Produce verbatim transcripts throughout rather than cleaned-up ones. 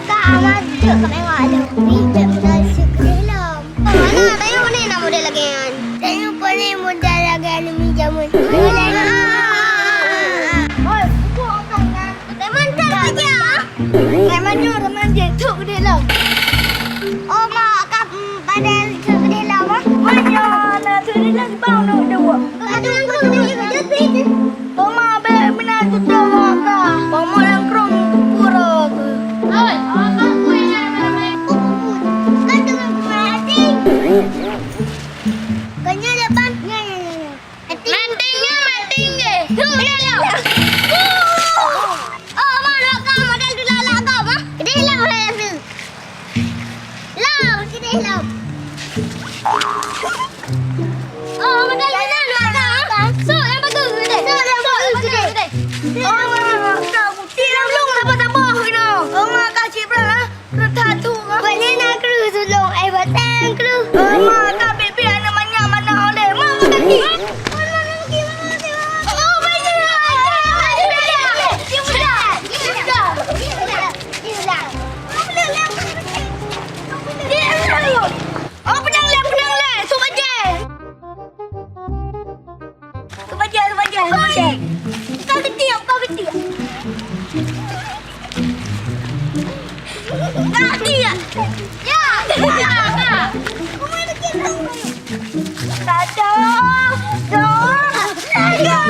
Kak, Ama jeuet keu meuengok lom. Ni jeuet model sikeudeh lom. Oh, Ana, tanyoe pane na model lagèe nyan? Tanyoe pane model lagèe aneuk miet jameun. Model nyan. Oi, bukon kah nyan. Teman tak kerja. Teman tu, teman je. Tuk deh lom. Oh, mak, kah, mm, model tuk deh lom, ah? Mana na tuk deh lom, bang, nak dua. Kau tu, kau tu, kau tu. Toma bèk meunan tutoe ka. Pamok nangkrong pura keu. Oi, awak kan kue nyan ramai. Kan dengan kue hati. Kanya depan. Nya, nya, nya, nya. Mating nya, mating je. Tu dia lah. Oh, mana kau modal tu lalak kau, ha? Dia lah orang tu. Lam, sini lam. Oh, modal jalan lah, Kak. Sok yang bagus, Kak. Sok yang bagus, Kak. Oh, Kak, kucing lam lung, sabar-sabar, kena. Oh, Mak, Kak, cik Bra, ha? Kru that tu, ha? Buatnya nak kru sulung, eh, buat yang kru. Oh, Mak, Kak, bebek anak manyak mana oleh. Mak, Mak, kaki. Oh, banyak. Oh, peudang lé, peudang lé, su bajèe. Su bajèe, su bajèe, su bajèe. Kau keutik, kau keutik. Kau keutik. Ya, ya, ya. Kacau! Dong! Dong!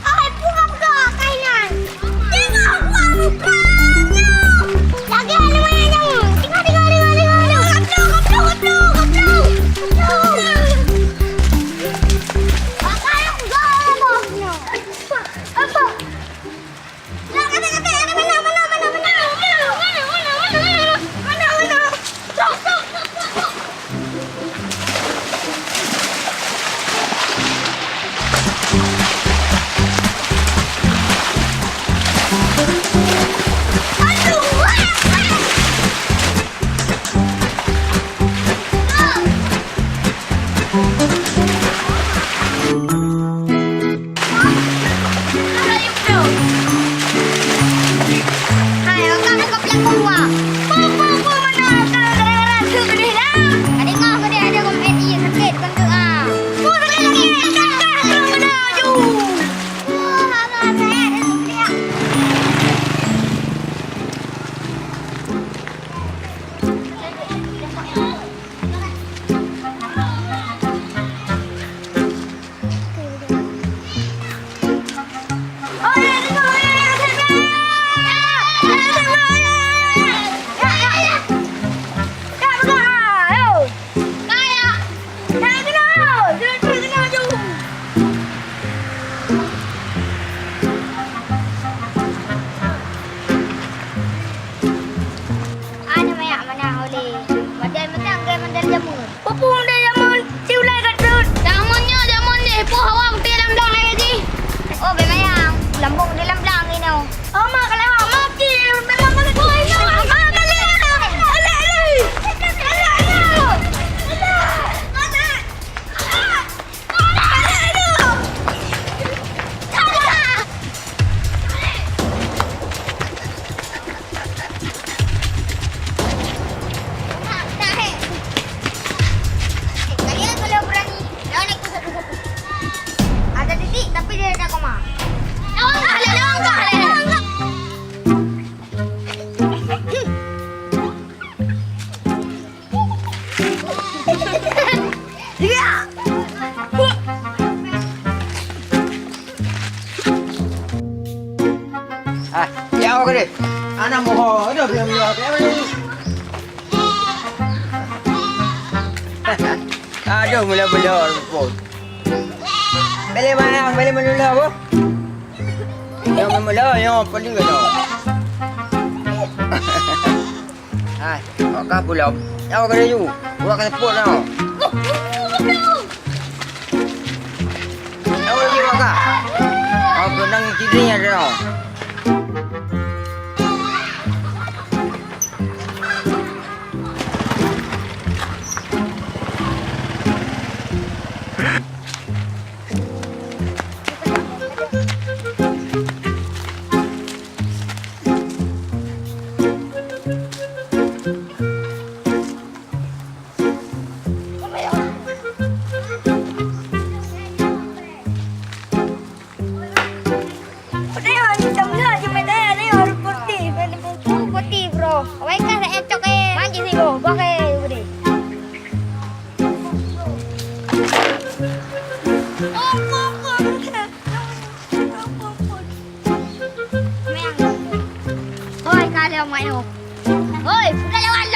Ai, peue ka peugah kainan? Teungoh buang muka nyoe! Lagèe aneuk manyang nyoe! Teungoh, teungoh, teungoh, teungoh! Gobloh, gobloh, gobloh, gobloh! Gobloh! Pakai aku galak nyoe! Apa? Hai, akang ka peulakon wa. Peue, peue, peue, mana akang kadang-kadang su keudeh lam? Ka deungoe keudeh ada gom eti sakét keuneuk a. Ya. Ah, ya, oke deh. Anak moho, aduh, biar, biar, biar. Aduh, mula-mula rumput. Beli mana? Beli mana dulu, Bu? Yang mana? Yang apa dulu, no? Hai, awak kah pulang? Awak kena ju. Awak kena pot, no? Awak lagi awak kah? Awak kena ngisi diri ada, no? Putih, hitam lah, cuma dah ni baru putih, mana putih, bro. Awak kan saya cok eh. Manji sih, bro. Pakai putih. Oi, ka lewat mak nyoe. Oi, peugah lewat